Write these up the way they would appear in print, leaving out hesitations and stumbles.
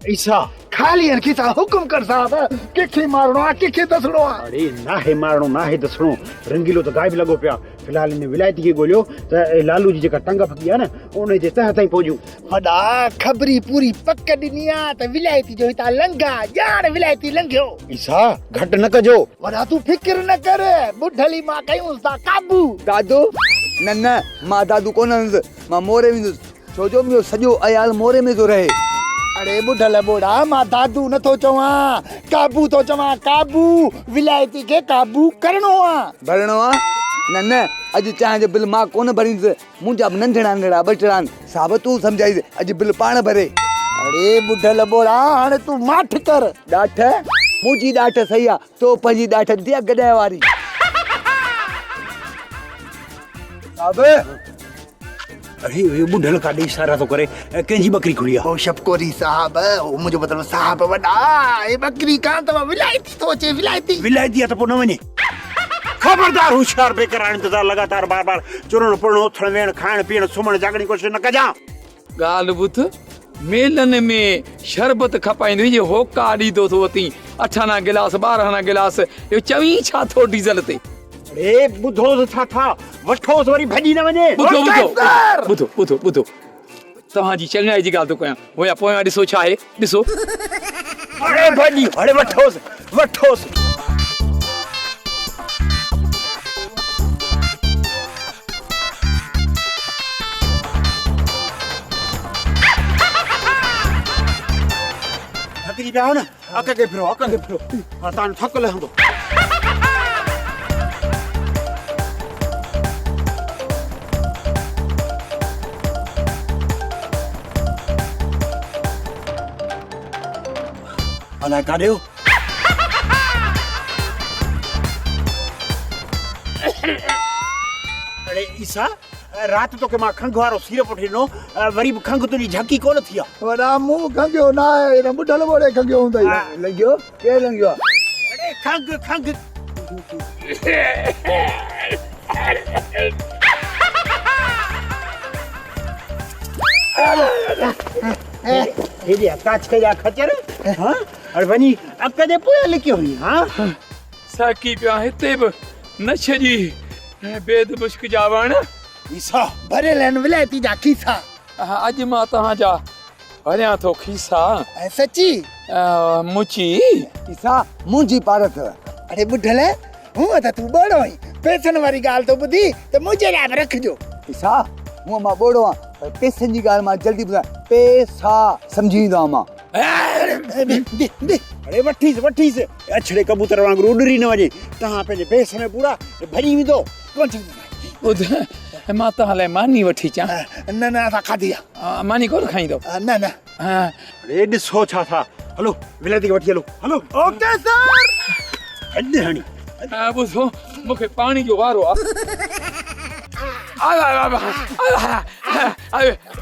عيسيٰ! خالي هن کيسا حڪم ڪر صاحب، ڪنهن کي مارڻو آ، ڪنهن کي دسڻو آ. اڙي ناهي مارڻو ناهي دسڻو، رنگيلو ته غائب لڳو پيو آ. في الحال هن ولايتي کي ڳوليو ته لالو جي جيڪا ٽنگ ڦڪي آ نه، ان جي تهه تائين پهچون. وڏا خبري پوري پڪ ڏني آ ته ولايتي جو هتان لنگهه آ، ڄاڻ ولايتي لنگهيو. عيسيٰ! گهٽ نه ڪجو. وڏا تون فڪر نه ڪر، ٻڍل ئي مان ڪيونس ٿا قابو. دادو، نه نه، مان دادو ڪونه هلندس، مان موري ويندس. ڇو جو منهنجو سڄو عيال موري ۾ ٿو رهي. اڙي ٻڍل ٻوڙا، مان دادو نه ٿو چوان، قابو ٿو چوان، قابو، ولايتي کي قابو ڪرڻو آ. ڀرڻو آ؟ نه نه، اڄ چانهه جو بل مان ڪونه ڀريندس، منهنجا به ننڍڙا ننڍڙا ٻچڙا آهن، صاحب تون سمجهائيس، اڄ بل پاڻ ڀري. اڙي ٻڍل ٻوڙا، هاڻي تون ماٺ ڪر. ڏاٺ؟ منهنجي ڏاٺ صحيح آ، تو پنهنجي ڏاٺ ڏٺي آ گڏهه واري. صاحب! اڙي اهو ٻڍل ڪاڏي اشارا ٿو ڪري ڪنهن جي ٻڪري کلي آ؟ او شپڪوري صاحب او منهنجو مطلب صاحب وڏا اي ٻڪري ڪانه اٿو ولايتي ٿو اچي ولايتي. ولايتي آ ته پوء نه وڃي. خبردار هوشيار بيقرار انتظار لڳاتار بار بار چرڻ پرڻ اٿڻ ويهڻ کائڻ پيئڻ سمهڻ جاڳڻ جي ڪوشش نه ڪجان. ڳالهه ٻڌ ميلن ۾ شربت کپائيندو هئين جي هوڪا ڏيندو ٿو وتين اٺ آنا گلاس 12 آنا گلاس اهو چوين ڇا ٿو ڊيزل تي. اڙي ٻڌوس ڇا ٿا وٺوس وري ڀڄي نه وڃي. ٻڌو ٻڌو ٻڌو ٻڌو ٻڌو توهان جي چڱائي جي ڳالهه ٿو ڪيان هويا پويان ڏسو ڇا آهي ڏسو. اڙي ڀڄي اڙي وٺوس وٺوس. ٿڪجي پيا آهيو نه اک کي ڦرو اک کي ڦرو ها تان ٿڪ لهندو. الائي ڪاڏي هو. اڙي عيسيٰ رات توکي مان کنگهه وارو سيرپ وٺي ڏنو وري به کنگهه تنهنجي جهڪي ڪونه ٿي آ. وڏا مون کنگهيو نه آهي هن ٻڍل ٻوڙي کنگهيو هوندئي. لنگهيو؟ ڪير لنگهيو آ؟ اڙي کنگهه کنگهه. هيڏي ڪاڇي جا خچر ها اڙي وڃي اڪ جي پويان لڪيو هئين ها. سهڪي پيو آهيان هتي به نه ڇڏي بيد مشڪ جا وڻ. کيسا. ڀريل آهن ولايتي جا کيسا. اڄ مان توهان جا ڀريان ٿو کيسا. ۽ سچي. مچي. کيسا منهنجي پارت. اڙي ٻڍل هونء ته تون ٻوڙو آهين پئسن واري ڳالهه ٿو ٻڌي ته منهنجي لاء به رکجو. کيسا هونء مان ٻوڙو آهيان پر پئسن جي ڳالهه مان جلدي ٻڌان پئسا سمجهي ويندو آهيان مان. اڙي وٺيس وٺيس اڇڙي ڪبوتر وانگر اڏري نه وڃي توهان پنهنجي بيس ۾ پورا ڀڄي ويندو. ڪونه ٿيندو. ٻڌ مان توهان لاء ماني وٺي اچان. نه نه اسان کاڌي آ. ماني ڪونه کائيندو. نه نه. اڙي ڏسو ڇا ٿا هلو ولادي کي وٺي هلو هلو. Okay sir. هڏ هڻي. ٻڌو مون کي پاڻي جو وارو آ.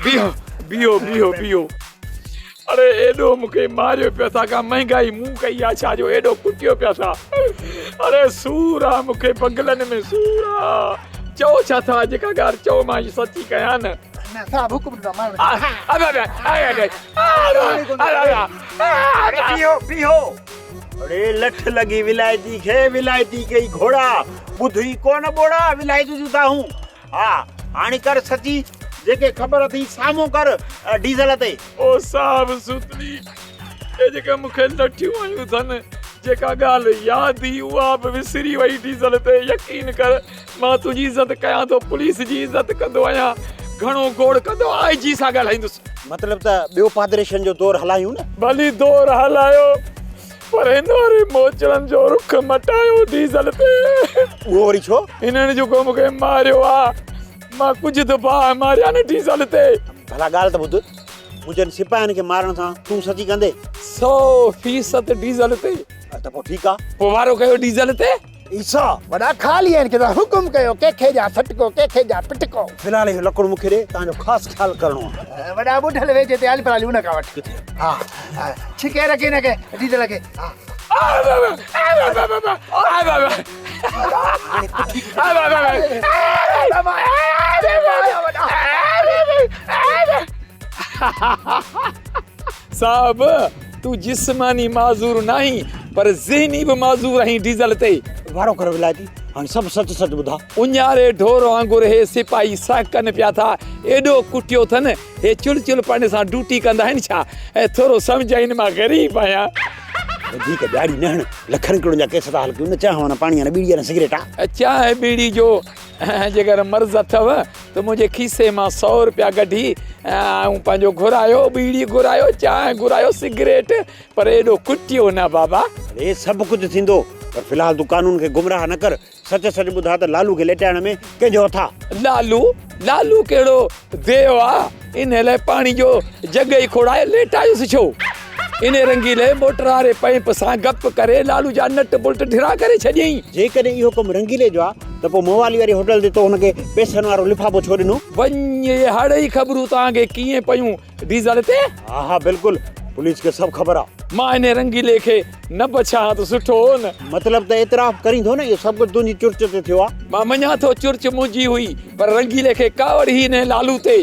بيهو بيهو بيهو بيهو. اڙي ايڏو مون کي ماريو پيا ٿا ڪا مهنگائي مون ڪئي آ ڇا جو ايڏو ڪٽيو پيا ٿا اڙي سور آ مون کي بنگلن ۾ سور آ چئو ڇا ٿا جيڪا ڳالهه چئو مان سچي ڪيان نه نه صاحب حڪم ڏنو مان بيهو بيهو اڙي لٺ لڳي ولائتي کي ولائتي ڪئي گهوڙا ٻڌ ئي ڪونه ٻوڙا ولائتي جون دانهون ها هاڻي ڪر سچي جيڪي خبر اٿئي سامهون ڪر ڊيزل تي. او صاحب ستلي اهي جيڪي مون کي لٺيون هنيون اٿن جيڪا ڳالهه ياد هئي اها به وسري وئي ڊيزل تي يقين ڪر مان تنهنجي عزت ڪيان ٿو پوليس جي عزت ڪندو آهيان گهڻو گوڙ ڪندو آء جي سان ڳالهائيندس. مطلب ته ٻيو پادريشن جو دور هلايون نه. ڀلي دور هلايو پر هن واري موچڙن جو رخ مٽايو ڊيزل تي. اهو وري ڇو؟ هنن جيڪو مون کي ماريو آ، مان ڪجهه ته باهه ماريا نه ڊيزل تي. ڀلا ڳالهه ته ٻڌ، منهنجن سپاهين کي مارڻ سان تون سچي ڪندين؟ 100% ڊيزل تي. ته پوء ٺيڪ آ. پوء وارو ڪيو ڊيزل تي. عيسيٰ! وڏا خالي آهن کي ته حڪم ڪيو ڪنهن کي ڏيان سٽڪو ڪنهن کي ڏيان پٽڪو. في الحال اهو لڪڙ مون کي ڏي، توهان جو خاص خيال ڪرڻو آهي. وڏا ٻڍل ويجهي تي هل پرالي ان کان وٺ. ها ڇڪي رک هن کي ڊيزل کي. ها. صاحب تون جسماني معذور ناهين پر ذهني به معذور آهين ڊيزل تي. وارو ڪر ولايتي هاڻي سڀ سچ سچ ٻڌاء. اڃاري ڍور وانگر هي سپاهي سهڪن پيا ٿا ايڏو ڪٽيو اٿن هي چل چل پنڊ سان ڊوٽي ڪندا آهن ڇا ۽ ٿورو سمجهائين مان غريب آهيان. وڌيڪ ڏياڙي نه هڻ لکن ڪروڙن جا ڪيس ٿا حل ڪيون نه چانهه نه پاڻي نه ٻيڙي نه سگريٽ آ. چانهه ٻيڙي جو جيڪر مرض اٿو ته منهنجي کيسي مان سئو روپيا ڪڍي ۽ پنهنجو گهرايو ٻيڙي گهرايو چانهه گهرايو سگريٽ پر ايڏو ڪٽيو نه بابا. اڙي سڀ ڪجهه ٿيندو پر في الحال تون قانون کي گمراهه نه ڪر سچ سچ ٻڌاء ته لالو کي ليٽائڻ ۾ ڪنهن جو هٿ آ؟ لالو؟ لالو ڪهڙو ديو آ انهي لاء پاڻي جو جڳ ئي کوڙائي ليٽايوس ڇو؟ انهي رنگيلي موٽر واري پئمپ سان گپ ڪري لالو جا نٽ بولٽ ڍرا ڪري ڇڏيائين. جيڪڏهن اهو ڪم رنگيلي جو آ ته پوء موالي واري هوٽل تي تو هن کي پئسن وارو لفافو ڇو ڏنو؟ وڃ اهي هڙئي خبرون توهان کي ڪيئن پيون ڊيزل تي؟ ها ها بلڪل پوليس کي سڀ خبر آ. مان انهي رنگيلي کي نه بڇان ها ته سٺو هو نه. مطلب ته اعتراف ڪرين ٿو نه اهو سڀ ڪجهه تنهنجي چرچ تي ٿيو آ. مان مڃان ٿو چرچ منهنجي هئي پر رنگيلي کي ڪاوڙ هئي انهي لالو تي.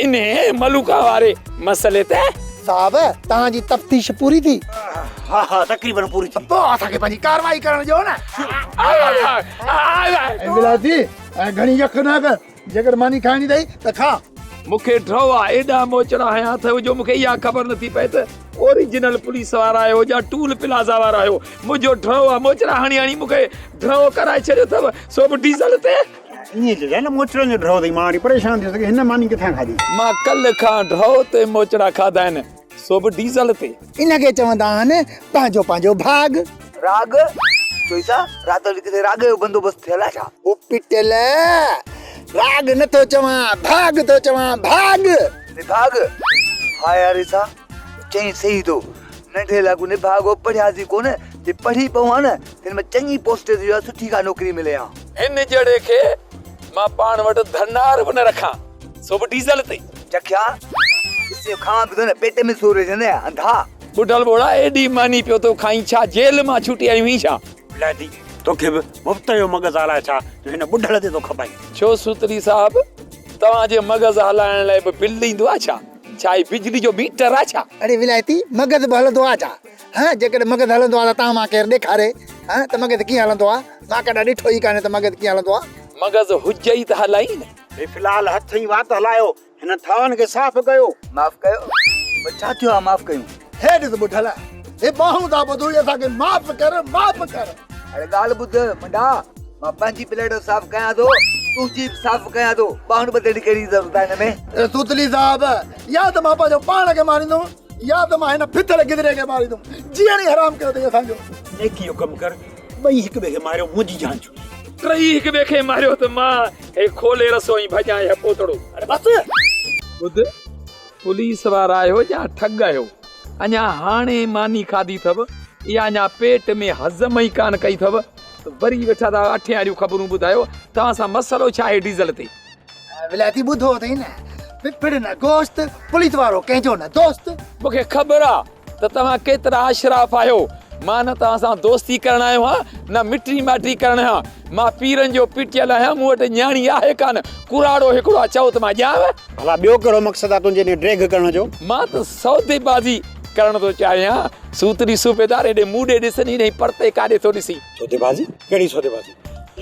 انهيء ملوڪا واري مسئلي تي. صاحب، توهان جي تفتيش پوري ٿي؟ ها ها تقريبن پوري ٿي. پوء اسان کي پنهنجي ڪارروائي ڪرڻ ڏيو نه. ولايتي، گهڻي يخ نه ڪر، جيڪڏهن ماني کائڻي اٿئي ته کاء. مون کي ڍؤ آ، ايڏا موچڙا هنيا اٿئو جو مون کي اها خبر نٿي پئي ته اوريجنل پوليس وارا آهيو يا ٽول پلازا وارا آهيو. منهنجو ڍؤ آ، موچڙا هڻي هڻي مون کي ڍؤ ڪرائي ڇڏيو اٿئو، سو به ڊيزل تي. ائين چئجانء نه موچڙن جو ڍؤ اٿئي، مان وري پريشان ٿيس ته هن ماني ڪٿان کاڌي. مان ڪلهه کان ڍؤ تي موچڙا کاڌا آهن، سو به ڊيزل تي. ان کي چوندا آهن پنهنجو پنهنجو ڀاڳ. راڳ؟ چوئي سا، رات جو ڪٿي راڳ جو بندوبست ٿيل آهي ڇا؟ او پٽيل، راڳ نه ٿو چوان، ڀاڳ ٿو چوان، ڀاڳ. نڀاڳ؟ ها يار عيسيٰ، چئين صحيح ٿو. ننڍي لاڳو نڀاڳو پڙهياسين ڪونه، جي پڙهي پئون ها نه ته هن ۾ چڱي پوسٽ تي جو سٺي ڪا نوڪري ملي ها. هن جهڙي کي مان پاڻ وٽ ڌنار به نه رکان، سو به ڊيزل تي. چکيا، ڏسين کاوان پيو ٿو نه پيٽ ۾ سور وجهندي انڌا. ٻڍل ٻوڙا ايڏي ماني پيو ٿو کائين ڇا جيل مان ڇٽي آيو هين ڇا؟ ولائتي، توکي به مفت جو مغز هلائي ڇا جو هن ٻڍل تي ٿو کپائين. ڇو سوتري صاحب، توهان جي مغز هلائڻ لاء به بل ايندو آهي ڇا؟ ڇا هي بجلي جو ميٽر آ ڇا؟ اڙي ولايتي مغز به هلندو آ ڇا؟ هه جيڪڏهن مغز هلندو آ ته تان مان ڪير ڏيکاري هه ته مغز ڪيئن هلندو آ؟ مان ڪڏهن ڏٺو ئي ڪانهي ته مغز ڪيئن هلندو آ. مغز هجئي ته هلائين. هي في الحال هٿ ۽ وات هلايو هن ٿانون کي صاف ڪيو. معاف ڪيو پر ڇا ٿيو آ معاف ڪيون. هي ڏس ٻڍل هي ٻانهون ٿا ٻڌو اسان کي معاف ڪر معاف ڪر. اڙي ڳالهه ٻڌ منڊا مان پنهنجي پليٽ صاف ڪيان ٿو تنهنجي به صاف ڪيان ٿو ٻانهن ٻڌڻ جي ڪهڙي ضرورت آهي هن ۾. اي سوتلي صاحب يا ته مان پنهنجو پاڻ کي ماريندم يا ته مان هن ڦٿل گدري کي ماريندم جيئڻ ئي حرام ڪيو اٿئي اسان جو. نيڪي جو ڪم ڪر ٻئي هڪ ٻئي کي ماريو منهنجي جان ڇٽي. ٽئي هڪ ٻئي کي ماريو ته مان هي کولي رسو ۽ ڀڄان هي پوتڙو. اڙي بس. ٻڌ پوليس وارا آهيو يا ٺڳ آهيو اڃا هاڻي ماني کاڌي اٿو اها اڃا پيٽ ۾ هضم ئي ڪانه ڪئي اٿو ته وري ويٺا ٿا اٺين واريون خبرون ٻڌايو، توهان سان مسئلو ڇا آهي ڊيزل تي؟ ولايتي ٻڌو اٿئي نه، ڦڦڙ نه گوشت، پوليس وارو ڪنهن جو نه دوست. مون کي خبر آ ته توهان ڪيترا اشراف آهيو، مان نه توهان سان دوستي ڪرڻ آيو آهيان نه مٽي ماٽي ڪرڻ آيو آهيان، مان پيرن جو پٽيل آهيان، مون وٽ نياڻي آهي ڪانه، ڪراڙو هڪڙو آ، چئو ته مان ڄانء. ڀلا ٻيو ڪهڙو مقصد آ تنهنجي انهيء ڊيگهه ڪرڻ جو؟ مان ته سوديبازي ڪرڻ ٿو چاهيان. سوتري صوبيدار هيڏي مون ڏي ڏس نه هيڏي پرتي ڪاڏي ٿو ڏسين. سوديبازي؟ ڪهڙي سوديبازي؟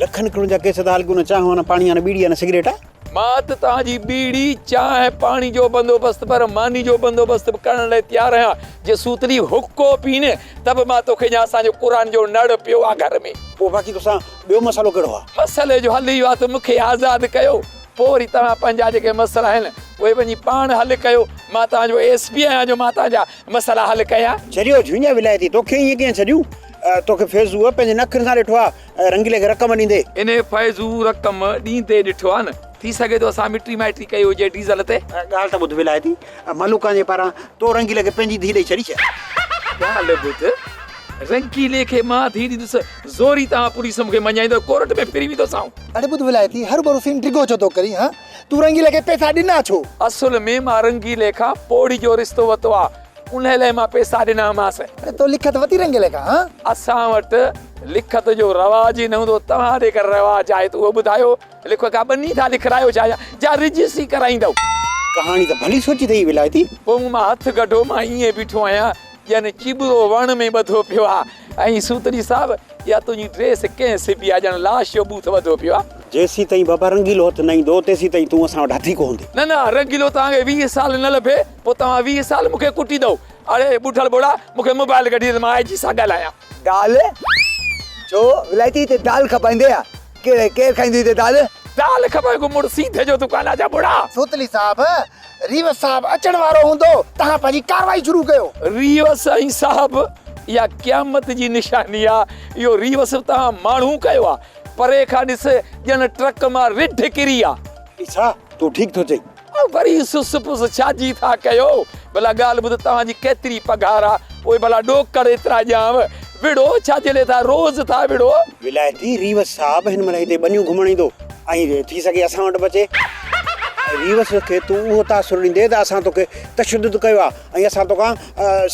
لکن ڪروڙن جا ڪيس ته هلڪو نه چانهه نه پاڻي نه ٻيڙي نه سگريٽ آ. مان ته توهان جي ٻيڙي، چانهه، پاڻي جو بندوبست پر ماني جو بندوبست به ڪرڻ لاء تيار آهيان. جي سوتري حقو پين ته به مان توکي ڏيان اسان جو قرآن جو نڙ پيو آ گهر ۾. پوء باقي توسان ٻيو مسئلو ڪهڙو آ؟ مسئلي جو حل اهو آ ته مون کي آزاد ڪيو. پوء وري توهان پنهنجا جيڪي مسئلا آهن اهي وڃي پاڻ حل ڪيو، مان توهان جو ايس پي آهيان جو مان توهان جا مسئلا حل ڪيان. چريو جهونجا ولايتي توکي ائين ڪيئن ڇڏيون؟ توکي فيضوء پنهنجي اکين سان ڏٺو آهي رنگيلي کي رقم ڏيندي. انهيء فيضوء رقم ڏيندي ڏٺو آهي نه، ٿي سگهي ٿو اسان مٽي مائٽي ڪئي هجي ڊيزل تي. ڳالهه ته ٻڌ ولايتي، ملوڪان جي پاران تو رنگيلي کي پنهنجي ڌيء ڏئي ڇڏي ڇا؟ ڳالهه ٻڌ، رنگيلي کي مان ڌيء ڏيندس، زوري توهان پوليس مون کي مڃائيندو، ڪورٽ ۾ ڦري ويندوسانو. اڙي ٻڌ ولايتي، هروڀرو سين ڊگهو ڇو ٿو ڪرين هان؟ تون رنگيلي کي پئسا ڏنا ڇو؟ اصل ۾ مان رنگيلي کان پوڙهي جو رشتو ورتو آ، انهي لاء مان پئسا ڏنا هئمانس. اڙي تو لکت ورتي رنگيلي کان هان؟ اسان وٽ لکت جو رواج ئي نه هوندو، توهان ڏي ڪر رواج آهي ته اهو ٻڌايو، لکو ڪا ٻني ٿا لکرايو ڇا يا رجسٽري ڪرائيندؤ؟ ڪهاڻي ته ڀلي سوچي اٿئي ولايتي. پوء مون مان هٿ ڪڍو، مان ائين بيٺو آهيان ڄڻ چٻرو وڻ ۾ ٻڌو پيو آ. ۽ سوتري صاحب، اها تنهنجي ڊريس ڪنهن سبي آ، ڄڻ لاش جو ٻوٿ وڌو پيو آ. جيسين تائين بابا رنگيلو هٿ نه ايندو، تيسين تائين تون اسان وٽ هٿ ئي ڪو هوندين. نه نه، رنگيلو توهان کي 20 سال نه لڀي، پوء توهان 20 سال مون کي ڪٽيندؤ. اڙي ٻڍل ٻوڙا، مون کي موبائل ڪڍي ڏي ته مان آء جي سان ڳالهايان. دال؟ ڇو ولايتي هتي دال کپائيندي آ؟ ڪير ڪير کائيندو هتي دال؟ دال کپائي ڪو مڙس سيڌ جو دڪان آ ڇا ٻوڙا؟ سوتلي صاحب، ريوس صاحب اچڻ وارو هوندو، توهان پنهنجي ڪارروائي شروع ڪيو. ريوس ۽ صاحب، اها قيامت جي نشاني آ. اهو ريوس به توهان ماڻهو ڪيو آ. پري کان ڏس ڄڻ ٽرڪ مان رڍ ڪري آ. عيسيٰ، تون ٺيڪ ٿو چئين. وري سس پس ڇا جي ٿا ڪيو؟ ڀلا ڳالهه ٻڌ توهان جي ڪيتري پگهار آ؟ پوء ڀلا ڏوڪڙ ايترا ڏيانو؟ وڙهو ڇا جي لئي ٿا روز ٿا وڙهو؟ ولايتي ريوس صاحب هن مهل هتي ٻنيون گهمڻ ايندو ۽ ٿي سگهي اسان وٽ به اچي ۽ ريوس کي تون اهو تاثر ڏيندين ته اسان توکي تشدد ڪيو آ ۽ اسان توکان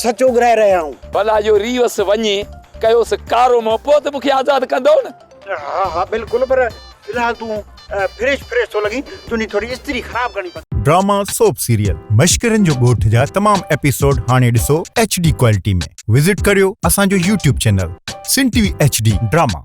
سچ اگهرائي رهيا آهيون. ڀلا اهو ريوس وڃي ڪيوس ڪارو منهن پوء ته مون کي آزاد ڪندو نه؟ ها ها بلڪل پر في الحال تون فريش فريش ٿو لڳين تنهنجي ٿوري استري خراب ڪرڻي پوندي. ڊراما سوپ سيريل مشڪرن جو ڳوٺ جا تمام ايپيسوڊ هاڻي ڏسو ايڇ ڊي ڪوالٽي ۾ وزٽ ڪريو اسان جو YouTube channel Sindh T V H D drama.